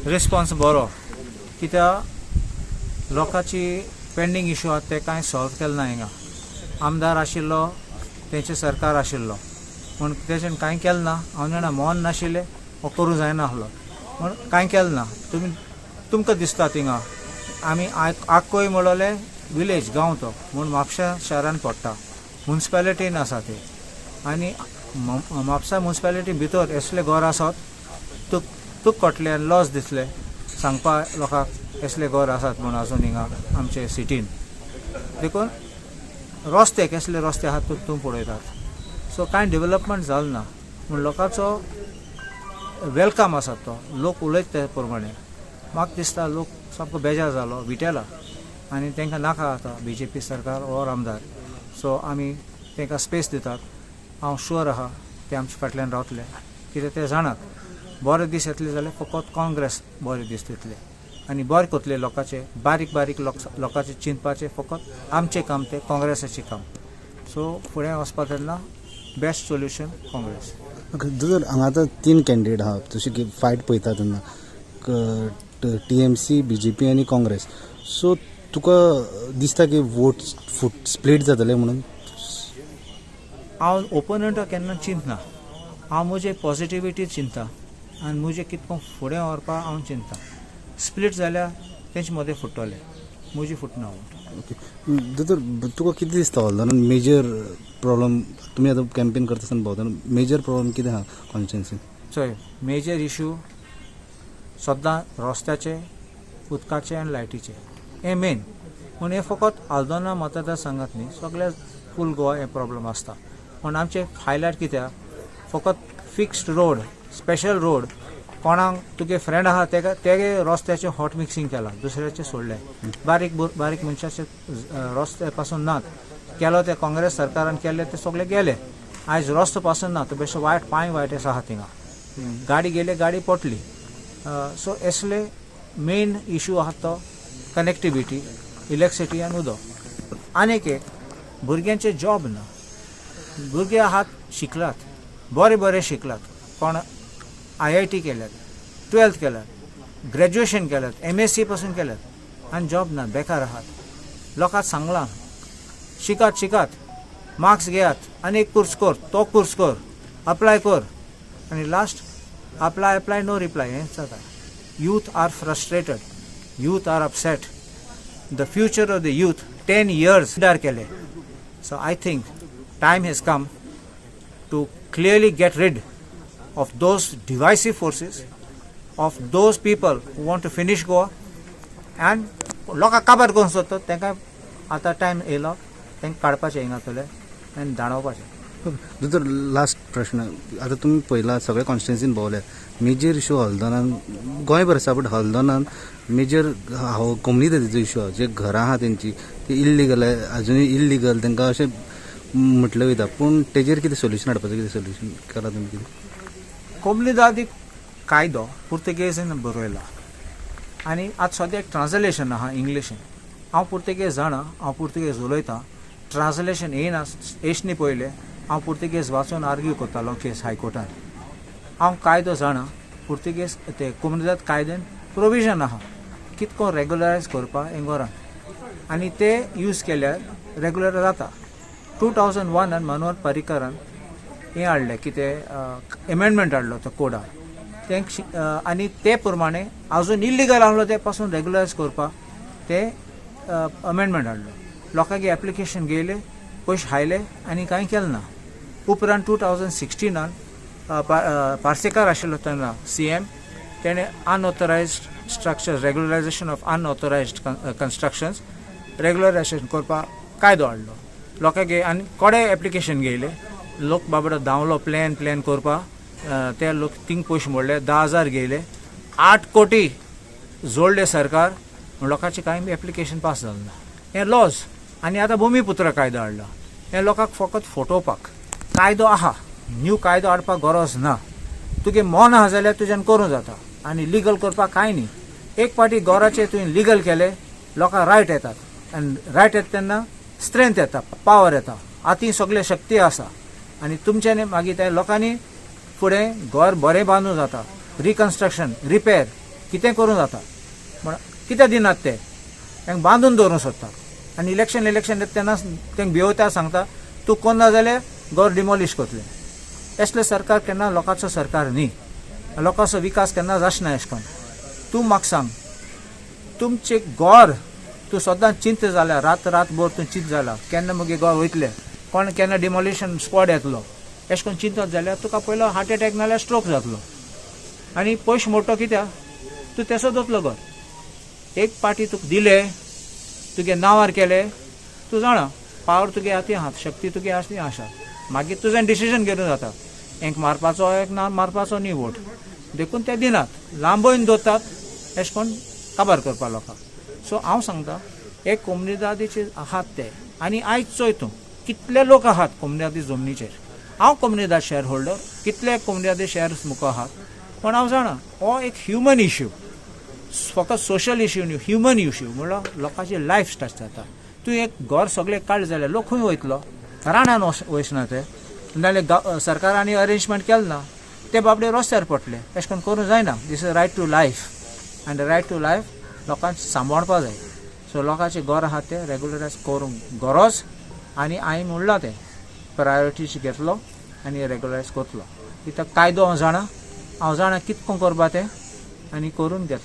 Response बरो, कित्याक लोकांची पेंडींग इशू आहा ते कांय सॉल्व केले ना. हिंगा आमदार आशिल्लो, तेंचें सरकार आशिल्लो, पूण तेच्यान कांय केलें ना. हांव जाणा, मन नाशिल्लें हो करूं जायना आसलो म्हूण कांय केलें ना. तुमी तुमकां दिसता थिंगा आमी आकोय म्हणलोले विलेज, गांव तो म्हूण म्हापशा शारान पडटा, मुन्सिपेलिटीन आसा ते. आनी म्हापसा मुन्सिपेलिटी भितर असले घर आसात, तुक तुक कळटलें आनी लॉस दिसले सांगपा लोकांक असले घर आसात म्हूण आजून हिंगा आमचे सिटीन. देखून रस्ते कसले रस्ते आहात तूं पळयतात. सो कांय डेवलपमेंट जालें ना पूण लोकांचो welcome आसा तो लोक उलयता ते प्रमाणे. म्हाका दिसता लोक सामको बेजार जालो, विटेला आनी तांकां नाका आतां बीजेपी सरकार ओर आमदार. सो आमी तांकां स्पेस दितात. हांव शुअर आहा ते आमच्या फाटल्यान रावतले, कित्याक ते जाणात बरे दीस येतले जाल्यार फकत काँग्रेस बरे दीस दितले आनी बरें करतले लोकांचे, बारीक बारीक लोकांचे चिंतपाचें फकत आमचें काम, तें काँग्रेसाचें काम. सो फुडें वचपा तेन्ना बेस्ट सोल्युशन काँग्रेस. ओके दोतोर, हांगा आतां तीन कॅन्डिडेट आहा, जशें की फायट पळयता तेन्ना टीएमसी, बीजेपी आनी काँग्रेस. सो तुका दिसता की वोट फूट स्प्लीट जातले म्हणून? हांव ओपोनंटा केन्ना चिंतना. हांव म्हजे पॉजिटिविटी चिंता आनी म्हजें कितको फुडें व्हरपा हांव चिंता. स्प्लीट जाल्यार तेंचे मदें फुट्टले, म्हजी फुटना वोट. ओके दोतोर, तुका कितें दिसता, हल्दोणान मेजर प्रॉब्लम, तुमी आतां कॅम्पेन करता आसतना भोंवतना मेजर प्रॉब्लम कितें आहा कॉन्स्टिट्युएन्सीन? चोय, मेजर इशू सद्दां रस्त्याचे, उदकाचे आनी लायटीचे हें मेन. पूण हें फकत आल्दोना मतदारसंघात न्ही, सगल्या फूल गोवा हें प्रॉब्लम आसता. पूण आमचें हायलायट कित्याक फकत फिक्स्ड रोड, स्पेशल रोड, कोणाक तुगे फ्रेंड आहा तेका तेगे रस्त्याचें हॉट मिक्सिंग केलां, दुसऱ्याचें सोडलें. बारीक बारीक मनशाचे रस्ते पासून नात केलो. ते काँग्रेस सरकारान केल्ले ते सगळे गेले. आयज रस्तो पासून ना, तो बेश्टे वायट पांय वायट आसा थिंगा, गाडी गेली, गाडी पडली. सो असले मेन इशू आहा तो कनेक्टिविटी, इलेक्ट्रिसिटी आनी उदक. आनीक एक, भुरग्यांचे जॉब ना. भुरगे आहात, शिकलात, बरे बरे शिकलात, कोण आयआयटी केल्यात, ट्वेल्थ केल्यात, ग्रॅज्युएशन केल्यात, एमएससी पासून केल्यात आनी जॉब ना, बेकार आहात. लोकांक सांगलां, शिकात शिकात, मार्क्स घेयात आनी एक कोर्स कर, तो कोर्स कर, अप्लाय कर, आनी last apply apply, no reply. हेंच जाता. Youth are frustrated, youth are upset. The future of the youth 10 years डार केले. So I think time has come to clearly get rid of those divisive forces, of those people who want to finish Goa and लोकांक काबार करूंक सोदता. तांकां आतां time येयलो तांकां काडपाचें हिंगातले आनी दांडोवपाचें. दोतोर, लास्ट प्रश्न. आतां तुमी पळयला, सगळे कॉन्स्टिट्युएन्सीन भोंवले, मेजर इशू हल्दोनान, गोंयभर आसा बट हल्दोनान मेजर हांव कोमुनिदादीचो इशू आहा. जे घरां आहा तेंची ती इल्लिगल, अजुनूय इल्लिगल तांकां अशें म्हटलें वयता. पूण तेजेर कितें सोल्युशन हाडपाचें, कितें सोल्युशन केलां तुमी कितें? कोमुनिदादी कायदो पुर्तुगेजीन बरयला आनी आतां सद्याक ट्रान्सलेशन आहा इंग्लिशीन. हांव पुर्तुगेज जाणा, हांव पुर्तुगेज उलयतां. ट्रान्सलेशन येयना येशनी पयलें हांव पुर्तुगेज वाचून आर्ग्यू करतालो केस हायकोर्टान. हांव कायदो जाणा पुर्तुगेज. ते कोमुनिदाद कायद्यान प्रोविजन आहा कितको रेगुलरायज करपा हें घरान आनी ते यूज केल्यार रेगुलर जाता. 2001 आन मनोहर पर्रीकरान हें हाडलें, कितें एमेंडमेंट हाडलो तो कोडा तें आनी ते प्रमाणे अजून इल्लिगल आहलो ते पासून रेगुलरायज करपाक ते अमेंडमेंट हाडलो. लोकांक एप्लिकेशन घेयले, पयशे खायले आनी कांय केलें ना. उपरांत 2016 आन पार्सेकार आशिल्लो तेन्ना सीएम, तेणें unauthorised structure, regularisation of unauthorised constructions regularisation करपाक कायदो हाडलो. लोकांक आनी कोडे एप्लिकेशन घेयले. लोक बाबडो धांवलो प्लॅन प्लॅन करपाक. ते लोक थिंग पयशे मोडले, 10,000 घेयले, 8 कोटी जोडले सरकार. लोकांचें कांय एप्लिकेशन पास जालें ना. हें लॉज. आनी आतां भुमीपुत्र कायदो हाडलो, हें लोकांक फकत फटोवपाक. कायदो आहा, न्यू कायदो हाडपाक गरज ना. तुगे मन आहा जाल्यार तुज्यान करूं जाता आनी लिगल करपाक कांय न्ही. एक पाटी घराचें तुवें लिगल केलें, लोकांक रायट येतात आनी रायट येता तेन्ना स्ट्रेंथ येता, पावर येता. आतां सगळे शक्ती आसा आनी तुमच्यानी मागीर त्या लोकांनी फुडें घर बरें बांदूं जाता, रिकन्स्ट्रक्शन, रिपेर. कितें करूं जाता. म्हण कित्याक दिनात ते? तांकां बांदून दवरूंक सोदतात आनी इलेक्शन इलेक्शन येता तेन्ना तांकां भियोवता, सांगता तूं कोन्ना जाल्यार घर डिमॉलिश करतले. असलें सरकार केन्ना लोकांचो सरकार न्ही. लोकांचो विकास केन्ना जाचना एशें कोन्न. तूं म्हाका सांग, तुमचें घर तूं सदां चिंत जाल्या, रात रातभर तूं चिंत जाला, केन्ना मुगे घर वयतले, कोण केन्ना डिमॉलिशन स्क्वॉड येतलो, एशें कोन्न चिंतत जाल्यार तुका पयलो हार्ट एटॅक नाल्यार स्ट्रोक जातलो आनी पयशे मोडटो. कित्याक तूं तेसो दवरतलो घर? एक पार्टी तुका दिले, तुगे नांवार केले, तूं जाणा, पावर तुगे हाती आहा, शक्ती तुगे हाती आसा. मागीर तुजें डिसिजन घेवन जाता, एक मारपाचो, एक ना मारपाचो न्ही वोट. देखून ते दिनात, लांबोवन दवरतात एशें कोन्न काबार करपा लोकांक. सो हांव सांगता, एक कोमुनिदादीचे आहात ते आनी आयज चोय तूं कितले लोक आहात कोमुनिदादी जमनीचेर. हांव कोमुनिदाद शेअर होल्डर, कितले कोमुनिदादी शेअर्स मुको आहात. पूण हांव जाणा, हो एक ह्युमन इश्यू, फकत सोशल इश्यू न्हू, ह्युमन इश्यू. म्हणल्यार लोकांची लायफ स्टार्ट जाता. तूं एक घर सगळें काडलें जाल्यार लोक खंय वयतलो? रानान वचना ते, नाल्यार सरकारान अरेंजमेंट केलें ना, ते बाबडे रस्त्यार पडटले. अशें करून करूंक जायना. This is right to life आनी रायट टू लायफ लोकांक सांबाळपा जाय. सो लोकांचें घर आहा तें रेगुलरायज करूंक गरज आनी हांवें म्हणलां तें प्रायोरिटीज घेतलो आनी रेगुलरायज करतलो. कित्याक कायदो हांव जाणा, हांव जाणा कितें करून करपा तें आनी करून घेतलो.